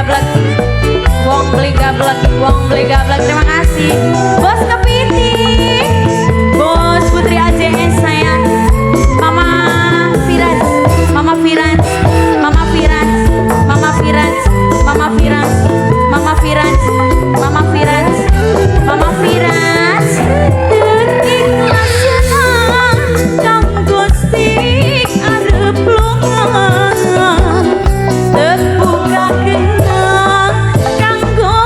gablek, wong beli gablek, wong beli gablek. Terima kasih Bos Kepiting, Bos Putri AJS sayang, Mama Firas, Mama Firas, Mama Firas, Mama Firas, Mama Firas, Mama Firas, Mama Firas, Mama Firas. Ikhlas kanggo sing arep lunga, terbuka kenang kanggo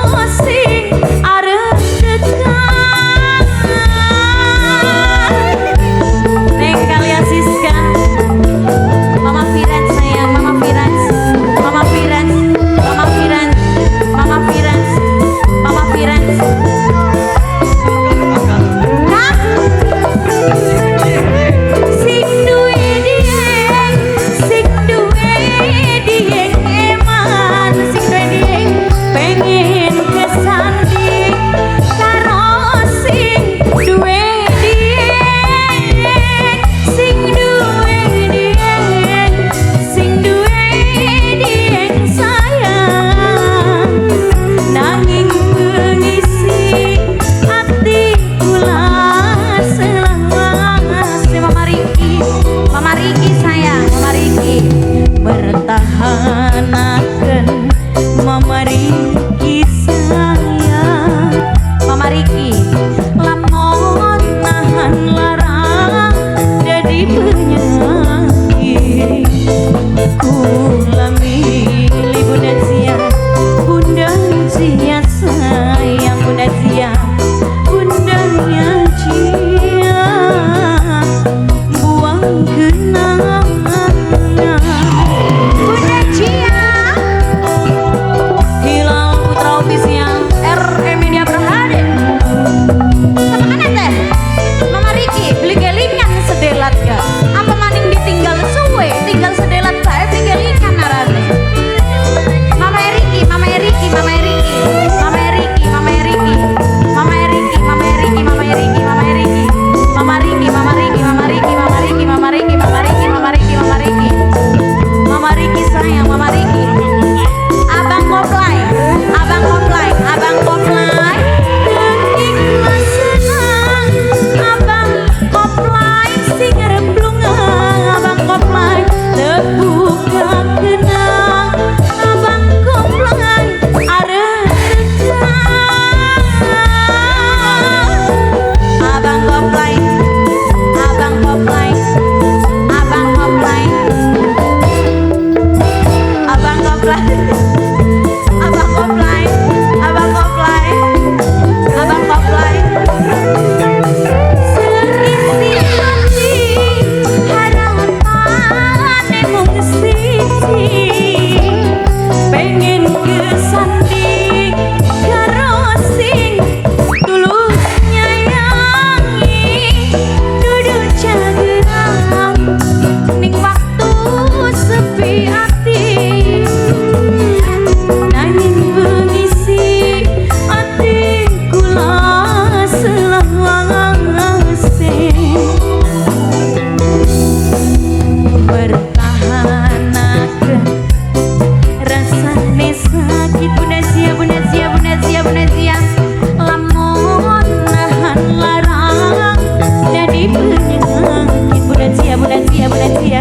sing arep tekan. Neng Kalia Siska, Mama Firan sayang, Mama Firan, Mama Firan, Mama Firan, Mama Firan, Mama Firan. Kang sing duwe dieng, sing duwe dieng eman, sing duwe dieng pengen kesanding karo sing duwe dieng, sing duwe dieng, sing duwe dieng sayang, nanging pengisi ati kula selawase. Mama Riki, Mama Riki sayang, Mama Riki bertahanaken, Mama Riki sayang, Mama Riki lamun nahan lara dadi penyakit. Kula milih Bunda Zia, Bunda Zia sayang, Bunda Zia, Bundanya Zia, buang kenangan Bunda Zia. Hilal Putra Official RM Media Berhad. Sama mana teh Mama Riki beli gelingan sedelat ga apa maning ditinggal suwe tinggal sedelat bae beli gelingan arane. Mama Eriki, Mama Eriki, Mama Eriki, Mama Eriki, Mama Eriki, Mama Eriki, Mama Eriki, Mama Eriki, Mama Eriki, Mama Riki, Mama Riki, Mama Riki, Mama Riki, Mama Riki, Mama Riki, Mama Riki, Mama Riki, Mama Riki sayang, Mama Riki. Abang Koplay, Abang Koplay, Abang Koplay, ikhlas senang, Abang Koplay sing arep lunga, Abang Koplay terbuka kenang, Abang Koplay arep tekan. Abang Koplay, Abang Koplay, Abang Koplay, Abang Koplay, Abang Koplay, Abang Koplay, Abang Koplay. Seisi hati harapane mung siji, pengen kesanding karo sing tulus nyayangi, dudu jageran ning waktu sepi ati, nanging pengisi ati kula selawase. Bertahanaken rasane sakit. Bunda Zia, Bunda Zia, Bunda Zia, Bunda Zia, lamun nahan lara dadi penyakit. Bunda Zia, Bunda Zia, Bunda Zia.